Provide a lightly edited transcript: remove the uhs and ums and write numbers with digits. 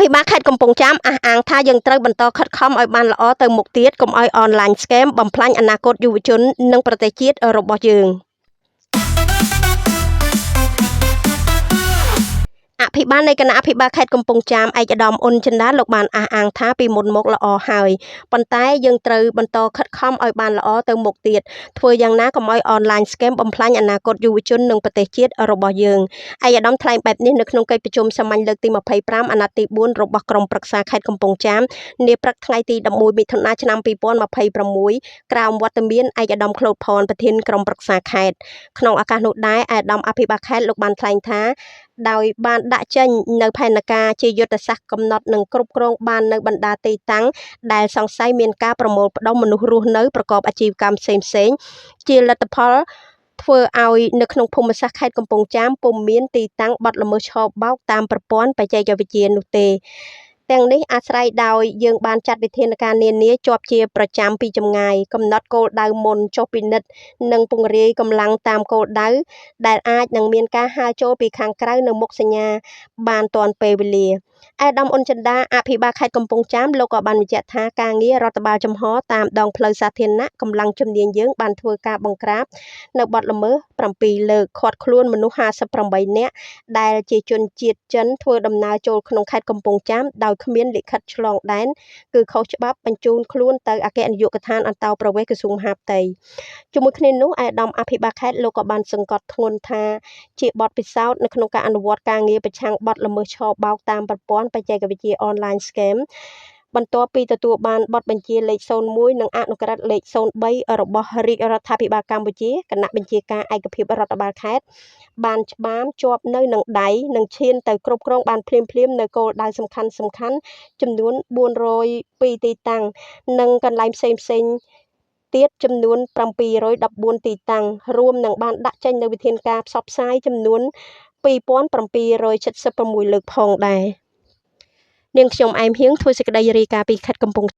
ភិបាលខេត្តកំពង់ចាមអះអាងថាយើងត្រូវបន្តខិតខំឲ្យបានល្អទៅមុខទៀតកុំឲ្យ online scam បំផ្លាញអនាគតយុវជននិងប្រទេសជាតិរបស់យើង។ អភិបាលនៃគណៈអភិបាលខេត្តកំពង់ចាមឯកឧត្តមអ៊ុនចិន្តាលោកបានអះអាងថាពីមុនមកល្អហើយប៉ុន្តែយើងត្រូវបន្តខិតខំឲ្យបានល្អទៅមុខទៀតធ្វើយ៉ាងណាកុំឲ្យ online scam បំផ្លាញអនាគតយុវជននិងប្រទេសជាតិរបស់យើងឯកឧត្តមថ្លែងបែបនេះនៅក្នុងកិច្ចប្រជុំសាមញ្ញលើកទី25អាណត្តិទី4របស់ក្រុមប្រឹក្សាខេត្តកំពង់ចាមនាព្រឹកថ្ងៃទី11មិថុនាឆ្នាំ2026ក្រោមវត្តមានឯកឧត្តមក្លូតផនប្រធានក្រុមប្រឹក្សាខេត្តក្នុងឱកាសនោះដែរឯកឧត្តមអភិបាលខេត្តលោកបានថ្លែងថាដោយបានដាក់ចេញនៅផែនការជាយុទ្ធសាស្ត្រកំណត់និងគ្រប់គ្រងបាននៅបណ្ដាទីតាំងដែលសង្ស័យមានការប្រមូលផ្ដុំមនុស្សរស់នៅប្រកបអាជីវកម្មផ្សេងៗជាលទ្ធផលធ្វើឲ្យនៅក្នុងភូមិសាស្ត្រខេត្តកំពង់ចាមពុំមានទីតាំងបទល្មើសឆបោកតាមប្រព័ន្ធបច្ចេកវិទ្យានោះទេទាំងនេះអាស្រ័យដោយយើងបានចាត់វិធានការនានាជាប់ជាប្រចាំពីចម្ងាយកំណត់គោលដៅមុនចុះពិនិត្យនិងពង្រាយកម្លាំងតាមគោលដៅដែលអាចនឹងមានការហើរចូលពីខាងក្រៅនៅមុខសញ្ញាបានទាន់ពេលវេលាឯកឧត្តមអ៊ុនចិន្តាអភិបាលខេត្តកំពង់ចាមលោកក៏បានបញ្ជាក់ថាការងាររដ្ឋបាលចំហតាមដងផ្លូវសាធារណៈកម្លាំងជំនាញយើងបានធ្វើការបង្ក្រាបនៅបទល្មើស7លើកឃាត់ខ្លួនមនុស្ស58នាក់ដែលជាជនជាតិចិនធ្វើដំណើរចូលក្នុងខេត្តកំពង់ចាមដោយគ្មានលិខិតឆ្លងដែនគឺខុសច្បាប់បញ្ជូនខ្លួនទៅអគ្គនាយកដ្ឋានអន្តោប្រវេសន៍ក្រសួងមហាផ្ទៃជាមួយគ្នានោះឯកឧត្តមអភិបាលខេត្តលោកក៏បានសង្កត់ធ្ងន់ថាជាបទពិសោធន៍នៅក្នុងការអនុវត្តការងារប្រឆាំងបទល្មើសឆបោកតាមប្រព័ន្ធបច្ចេកវិទ្យា online scam បន្ទាប់ពីទទួលបានបទបញ្ជាលេខ01និងអនុក្រឹត្យលេខ03របស់រាជរដ្ឋាភិបាលកម្ពុជាគណៈបញ្ជាការឯកភាពរដ្ឋបាលខេត្តបានច្បាមជាប់នៅនឹងដៃនិងឈានទៅគ្រប់គ្រងបានភ្លាមៗនៅគោលដៅសំខាន់ៗចំនួន402ទីតាំងនិងកន្លែងផ្សេងៗទៀតចំនួន714ទីតាំងរួមនឹងបានដាក់ចេញនូវវិធានការផ្សព្វផ្សាយចំនួន2776លើកផងដែរនាងខ្ញុំអែមហៀងធ្វើសេចក្តីរាយការណ៍ពីខេត្តកំពង់